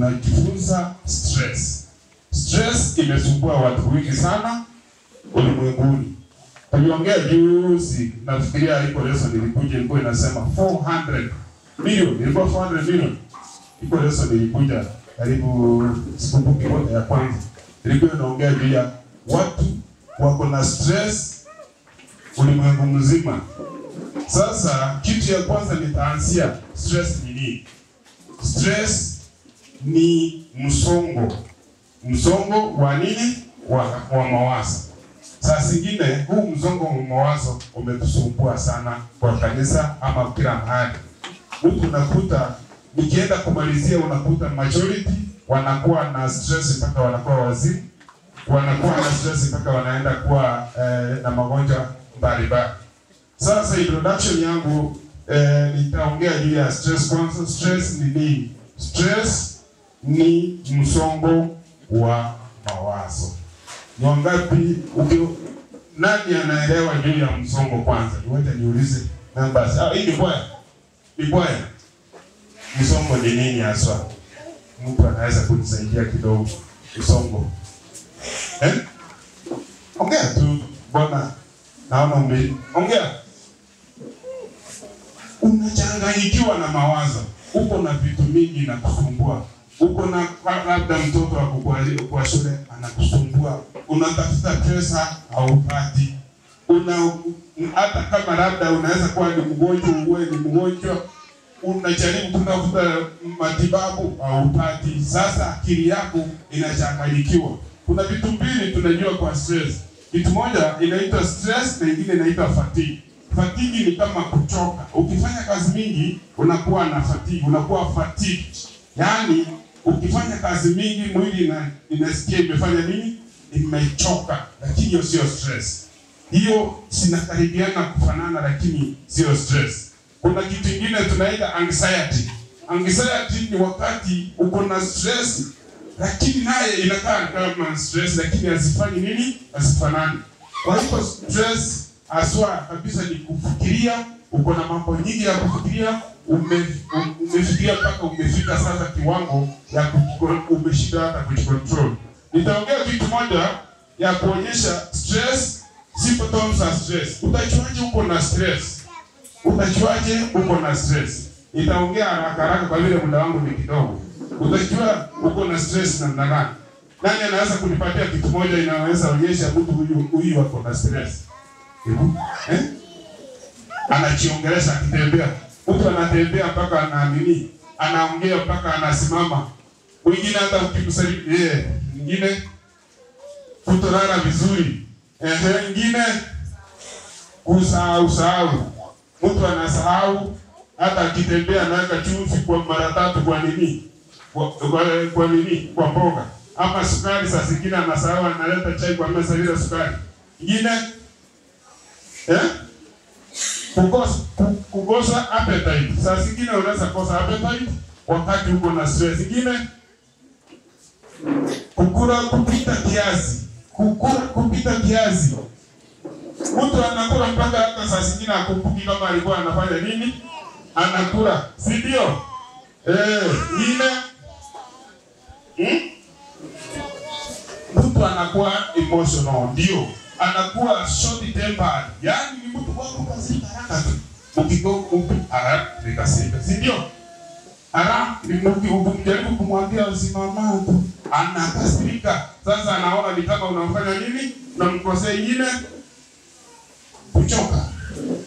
Tunajifunza stress. Stress imesumbua watu wengi sana ulimwenguni. Tuliongea juzi, nafikiria iko lesson ilikuja, ilikuwa inasema 400 million, ilikuwa 400 million. Iko lesson ilikuja karibu sikumbuki yote ya kwanza. Ilikuwa inaongea juu ya watu wako na stress ulimwengu mzima. Sasa kitu ya kwanza nitaanzia, stress ni nini? Stress ni msongo. Msongo wa nini? Wa mawazo. Saa zingine huu msongo wa mawazo umetusumbua sana kwa kanisa ama kila mahali. Mtu unakuta, nikienda kumalizia unakuta majority wanakuwa na stress mpaka wanakuwa wazimu, wanakuwa na stress mpaka wanaenda kuwa na magonjwa mbalimbali. Sasa introduction yangu nitaongea juu ya stress kwanza. Stress ni nini? Stress ni msongo wa mawazo. Ni wangapi nani anaelewa juu ya msongo kwanza? Niwacha niulize numbers. Ah, hii ni kwaya. Ni kwaya. Msongo ni nini haswa? Mtu anaweza kunisaidia kidogo msongo? Eh? Ongea tu bwana. Naona ongea. Unachanganyikiwa na mawazo. Uko na vitu mingi na kusumbua. Uko na labda mtoto wako kwa shule anakusumbua. Unatafuta pesa haupati. Una hata kama labda unaweza kuwa ni mgonjwa, uwe ni mgonjwa, unajaribu kutafuta matibabu haupati. Sasa akili yako inachanganyikiwa. Kuna vitu mbili tunajua kwa stress. Kitu moja inaitwa stress na nyingine inaitwa fatigue. Fatigue ni kama kuchoka. Ukifanya kazi mingi unakuwa na fatigue, unakuwa fatigued. Yaani ukifanya kazi mingi mwili inasikia imefanya nini? Imechoka. Lakini hiyo sio stress. Hiyo sinakaribiana kufanana lakini sio stress. Kuna kitu kingine tunaita anxiety. Anxiety ni wakati uko na stress lakini naye inakaa kama stress lakini hazifanyi nini? Hazifanani. Kwa hivyo stress haswa kabisa ni kufikiria, uko na mambo nyingi ya kufikiria, umefikiria mpaka umefika sasa kiwango ya umeshinda hata kujicontrol. Nitaongea kitu moja ya kuonyesha stress, symptoms za stress. Utajuaje uko na stress? Utajuaje uko na stress? Nitaongea haraka haraka kwa vile muda wangu ni kidogo. Utajua uko na stress namna gani? Nani anaweza kunipatia kitu moja inaweza onyesha mtu huyu ako na stress? Hebu, eh? Anachiongelesha akitembea. Mtu anatembea mpaka ana nini? Anaongea mpaka anasimama. Mwingine hata ukimsalimia, yeye, mwingine kutolala vizuri. Mwingine kusahau sahau. Mtu anasahau hata akitembea anaweka chumvi kwa mara tatu kwa nini? Kwa nini? Kwa mboga. Ama sukari saa zingine anasahau analeta chai kwa meza bila sukari. Mwingine kukosa appetite. Saa zingine unaweza kosa appetite wakati uko na stress. Ingine kukula kupita kiasi. Kukula kupita kiasi. Mtu anakula mpaka hata saa zingine hakumbuki kama alikuwa anafanya nini. Anakula, si ndio? Ingine mtu anakuwa emotional, ndio. Anakuwa short tempered. Yaani ni mtu wako kasirika haraka tu. Nikasirika, si ndio? Ukijaribu kumwambia usimama tu, anakasirika. Sasa anaona ni kama unamfanya nini? Unamkosea. Ingine kuchoka.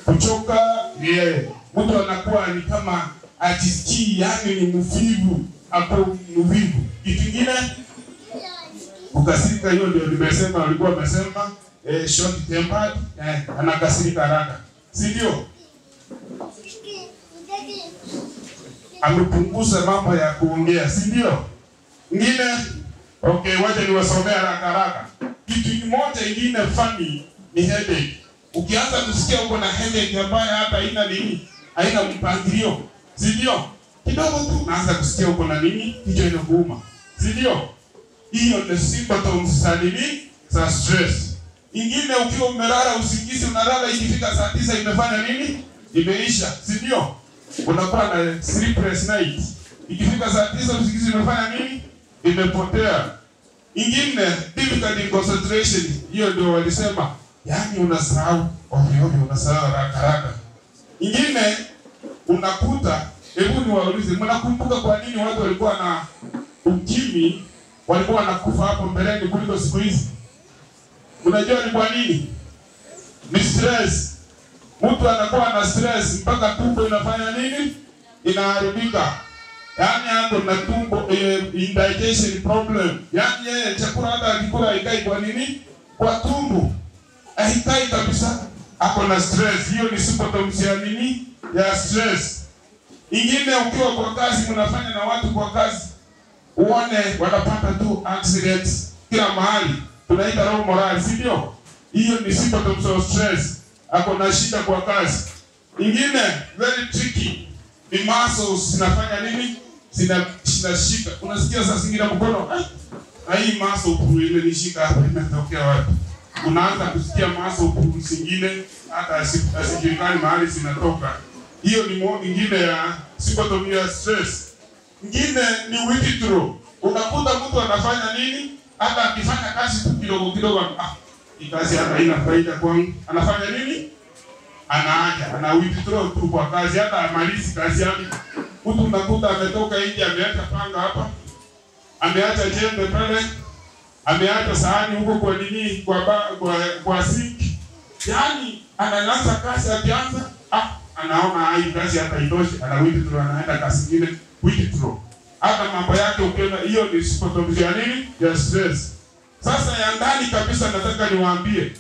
Kuchoka, yeye. Mtu anakuwa ni kama ajisikii, yaani ni mvivu, hapo mvivu. Kitu kingine kukasirika, hiyo ndio nimesema, walikuwa wamesema short tempered, anakasirika haraka. Si ndio? Amepunguza mambo ya kuongea, si ndio? Ngine, okay, wacha niwasomee haraka haraka. Kitu kimoja ingine funny ni headache. Ukianza kusikia uko na headache ambayo hata haina nini, haina mpangilio, si ndio? Kidogo tu unaanza kusikia uko na nini, kichwa inakuuma, si ndio? Hiyo ni symptoms za nini? Za stress. Ingine ukiwa umelala usingizi, unalala ikifika saa 9 imefanya nini? Imeisha, si ndio? Unakuwa na sleepless night. Ikifika saa 9 usingizi imefanya nini? Imepotea. Ingine difficult in concentration, hiyo ndio walisema, yaani unasahau ovyo ovyo, unasahau haraka haraka. Ingine unakuta, hebu niwaulize, mnakumbuka kwa nini watu walikuwa na ukimwi walikuwa wanakufa hapo mbeleni kuliko siku hizi? Unajua ni kwa nini? Ni stress. Mtu anakuwa na stress mpaka tumbo inafanya nini? Inaharibika. Yaani hapo na tumbo indigestion problem. Yaani yeye chakula hata akikula haikai kwa nini? Kwa tumbo. Haikai kabisa. Ako na stress. Hiyo ni symptoms ya nini? Ya stress. Ingine ukiwa kwa kazi, mnafanya na watu kwa kazi, uone wanapata tu accidents kila mahali. Tunaita low morale, si ndio? Hiyo ni symptoms of stress. Ako na shida kwa kazi. Ingine very tricky ni muscles zinafanya nini? Zinashika. Unasikia saa zingine mkono, ai, hii muscle pull imenishika hapa, imetokea wapi? Unaanza kusikia muscle pull zingine hata asijulikani mahali zinatoka. Hiyo ni ingine ya symptom ya stress. Ingine ni withdraw. Unakuta mtu anafanya nini? Hata akifanya kazi tu kidogo kidogo, hii kazi hata haina faida kwangu. Anafanya nini? Anaacha, ana withdraw tu kwa kazi, hata amalizi kazi yake. Mtu unakuta ametoka nje, ameacha panga hapa, ameacha jembe pale, ameacha sahani huko kwa nini, kwa sink. Yaani anaanza kazi, akianza anaona hii kazi hata itoshi, ana withdraw, anaenda kazi nyingine, withdraw. Hata mambo yake ukiona, hiyo ni symptoms ya nini? Ya stress. Sasa ya ndani kabisa nataka niwaambie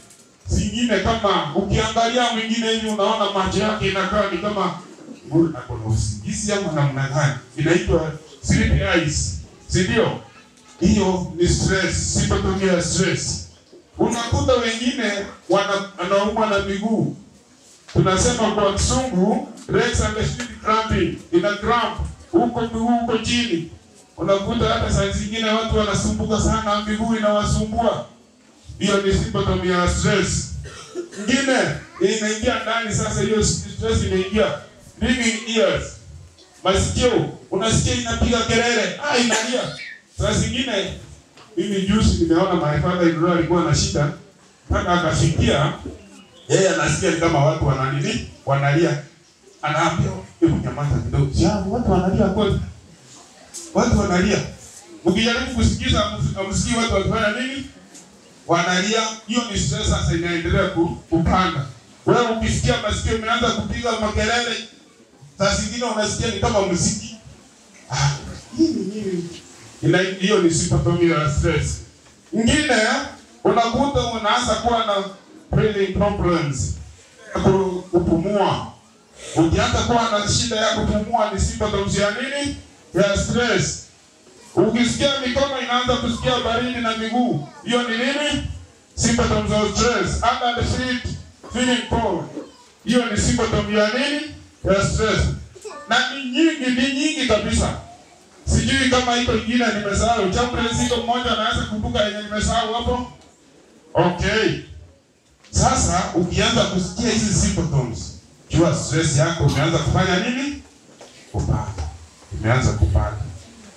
zingine, kama ukiangalia mwingine hivi unaona macho yake inakaa ni kama ako na usingizi ama namna gani, inaitwa sleepy eyes, si ndio? Hiyo ni stress, symptom ya stress. Unakuta wengine wanaumwa na miguu. Tunasema kwa Kisungu legs and feet cramping, ina cramp huko miguu huko chini. Unakuta hata saa zingine watu wanasumbuka sana, miguu inawasumbua. Hiyo ni symptom ya stress. Ingine inaingia ndani sasa, hiyo stress inaingia ringing ears, masikio unasikia inapiga kelele, inalia. Saa zingine mimi juzi nimeona my father in law alikuwa na shida mpaka akafikia yeye anasikia kama watu wana nini, wanalia. Anaambia hebu nyamaza kidogo. Sio watu wanalia kweli. Watu wanalia. Mkijaribu kusikiza msikii watu wakifanya nini? Wanalia. Hiyo ni stress sasa inaendelea kupanda. Wewe ukisikia masikio imeanza kupiga makelele, saa zingine unasikia ni kama muziki. Hii ni nini? Hiyo ni symptom ya stress. Ingine unakuta unaanza kuwa na breathing problems, kupumua. Ukianza kuwa na shida ya kupumua ni symptoms ya nini? Ya stress. Ukisikia mikono inaanza kusikia baridi na miguu, hiyo ni nini? Symptoms of stress. Under the feet feeling cold, hiyo ni symptom ya nini? Ya stress. Na ni nyingi, ni nyingi kabisa. Sijui kama iko ingine nimesahau. Chaplain iko mmoja anaweza kumbuka yenye nimesahau hapo? Okay. Sasa ukianza kusikia hizi symptoms, jua stress yako imeanza kufanya nini? Kupanda. Imeanza kupanda.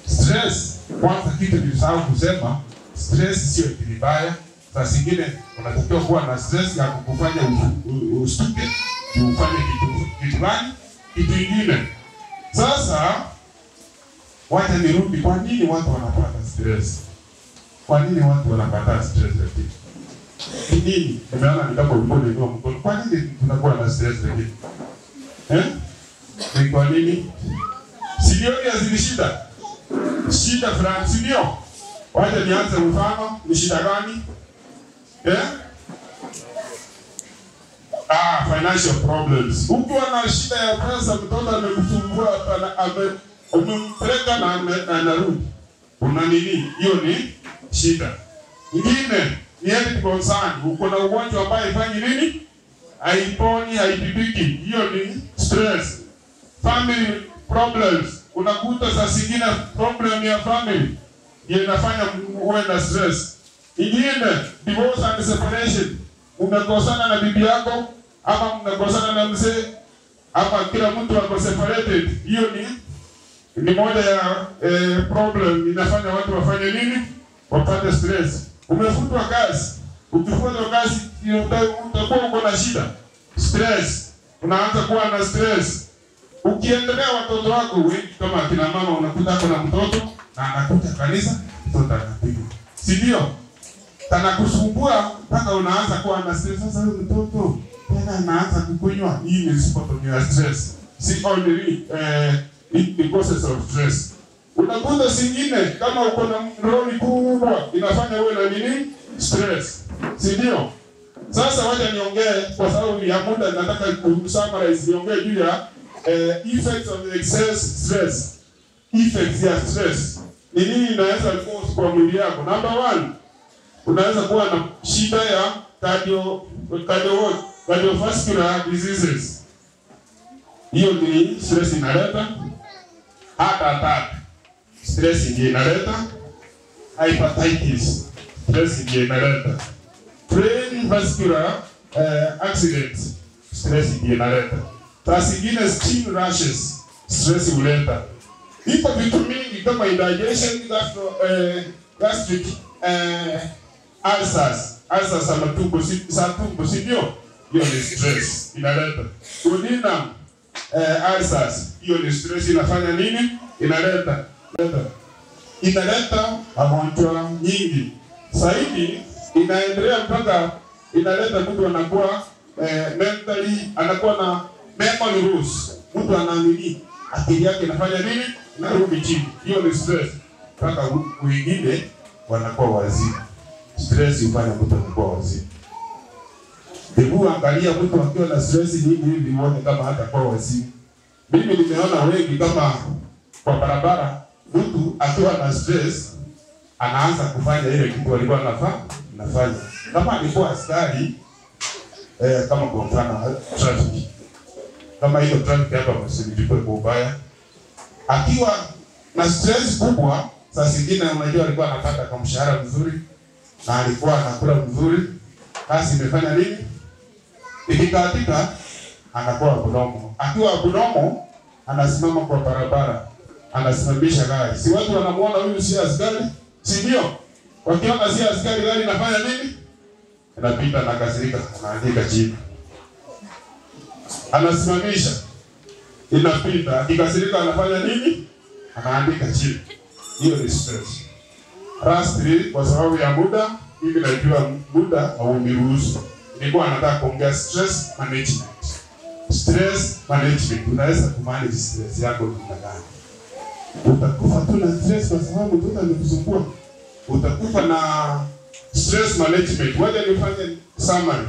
Stress, kwanza kitu nilisahau kusema, stress sio kitu kibaya. Saa zingine unatakiwa kuwa na stress ya kukufanya ustuke, ufanye kitu gani? Kitu kingine. Sasa wacha nirudi, kwa nini watu wanapata stress? Kwa nini watu wanapata stress lakini? Ni nini? Nimeona ni kama ulikuwa unainua mkono. Kwa nini tunakuwa na stress lakini? Ni kwa nini? Sio ya shida. Shida fulani, si ndio? Wacha nianze mfano, ni shida gani? Financial problems. Ukiwa na shida ya pesa, mtoto amekusumbua, umempeleka na anarudi. Una nini? Hiyo ni shida. Nyingine ni health concern. Uko na ugonjwa ambao haifanyi nini? Haiponi, haitibiki. Hiyo ni stress. Family problems. Unakuta saa zingine problem ya family inafanya uwe na stress. Ingine, divorce and separation. Umekosana na bibi yako ama mmekosana na mzee ama kila mtu ako separated. Hiyo ni Ni moja ya problem inafanya watu wafanye nini? Wapate stress. Umefutwa kazi. Ukifutwa kazi utakuwa uko na shida. Stress. Unaanza kuwa na stress. Ukiendelea watoto wako wengi kama akina mama unakuta kuna mtoto na anakuta kanisa, mtoto anapigwa. Si ndio? Tanakusumbua mpaka unaanza kuwa na stress. Sasa huyu mtoto tena anaanza kukunywa. Hii ni symptom ya stress. Si only the causes of stress. Unakuta singine kama uko na roli kubwa inafanya uwe na nini? Stress. Si ndio? Sasa wacha niongee kwa sababu ya muda, nataka kusummarize, niongee juu ya effects of excess stress. Effects ya stress. Ni nini inaweza cause kwa mwili yako? Number 1, unaweza kuwa na shida ya cardiovascular diseases. Hiyo ni stress inaleta. Heart attack, stress ndiyo inaleta. Hepatitis, stress ndiyo inaleta. Brain vascular accident, stress ndiyo inaleta. Saa zingine skin rashes, stress huleta. Iko vitu mingi kama indigestion, gastric ulcers, ulcers za matumbo, za tumbo, si ndio? Hiyo ni stress inaleta. Duodenum ulcers, hiyo ni stress inafanya nini? Inaleta. Inaleta magonjwa nyingi. Zaidi inaendelea mpaka inaleta mtu anakuwa mentally, anakuwa na memory loss. Mtu anaamini akili yake inafanya nini? Inarudi chini. Hiyo ni stress. Mpaka wengine wanakuwa wazimu. Stress hufanya mtu anakuwa wazimu. Hebu angalia mtu akiwa na stress nyingi hivi uone kama hatakuwa wazimu. Mimi nimeona wengi kama kwa barabara mtu akiwa na stress anaanza kufanya ile kitu alikuwa anafanya. Kama alikuwa askari kama kwa mfano traffic. Kama hiyo traffic hapa msinichukue kwa ubaya. Akiwa na stress kubwa, saa zingine unajua alikuwa anapata kama mshahara mzuri na alikuwa anakula mzuri. Kazi imefanya nini? Ikikatika anakuwa abnormal. Akiwa abnormal anasimama kwa barabara, anasimamisha gari. Si watu wanamuona huyu si askari? Si ndio? Wakiona si askari gari inafanya nini? Inapita na kasirika, anaandika chini. Anasimamisha. Inapita, akikasirika anafanya nini? Anaandika chini. Hiyo ni stress. Lastly, kwa sababu ya muda, mimi najua muda hauniruhusu. Nilikuwa nataka kuongea stress management. Stress management, unaweza kumanage stress yako namna gani? Utakufa tu na stress kwa sababu mtoto amekusumbua. Utakufa na stress management. Wacha nifanye summary.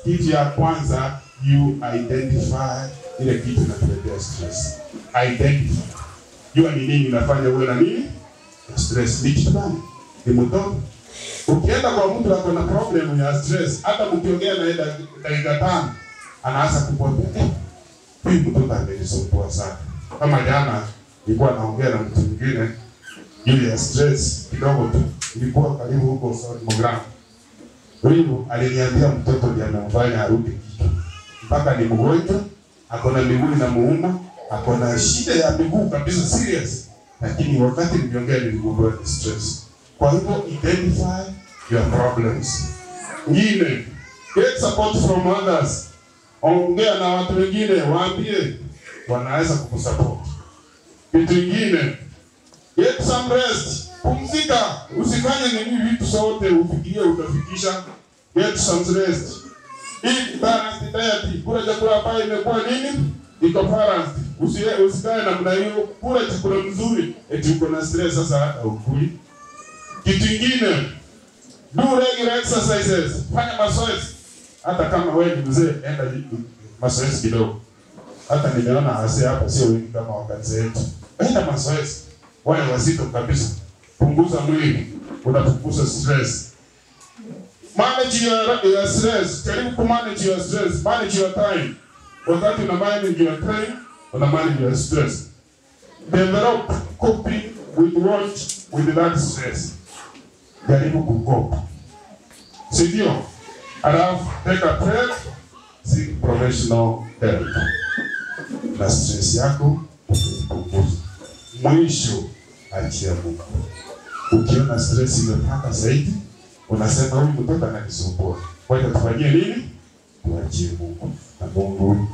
Kitu ya kwanza, you identify ile kitu inakuletea stress. Identify. Jua ni nini inafanya uwe na nini? Stress. Ni kitu gani? Ni mtoto. Ukienda kwa mtu ako na problem ya stress, hata mkiongea na yeye dakika 5, anaanza kukwambia, huyu mtoto amenisumbua sana. Kama jana nilikuwa naongea na mtu mwingine juu ya stress kidogo tu, nilikuwa karibu huko Saudi Mogram. Huyu aliniambia mtoto ndiye amemfanya arudi kichwa. Mpaka ni mgonjwa, ako na miguu inamuuma, ako na shida ya miguu kabisa serious. Lakini wakati niliongea niligundua ni stress. Kwa hivyo identify your problems. Ngine, get support from others. Ongea na watu wengine, waambie wanaweza kukusupport. Kitu kingine, get some rest. Pumzika, usifanye nini vitu sote ufikirie utafikisha. Get some rest. Eat balanced diet. Kula chakula ambayo imekuwa nini? Iko balanced. Usikae namna hiyo, kula chakula mzuri eti uko na stress sasa hata ukuli. Kitu kingine, do regular exercises. Fanya mazoezi. Hata kama wewe ni mzee, enda mazoezi kidogo. Hata nimeona wazee hapa sio wengi kama wakati wetu. Enda mazoezi. Wale wazito kabisa. Punguza mwili, unapunguza stress. Manage your stress. Jaribu ku manage your stress, manage your time. Wakati una manage your time, una manage your stress. Develop coping with what with that stress. Jaribu kucope. Si ndio? Alafu take a break, seek professional help. Na stress yako utaipunguza. Mwisho achia Mungu. Ukiona stress imepanda zaidi, unasema huyu mtoto ananisumbua, wacha tufanyie nini? Tuachie Mungu na Mungu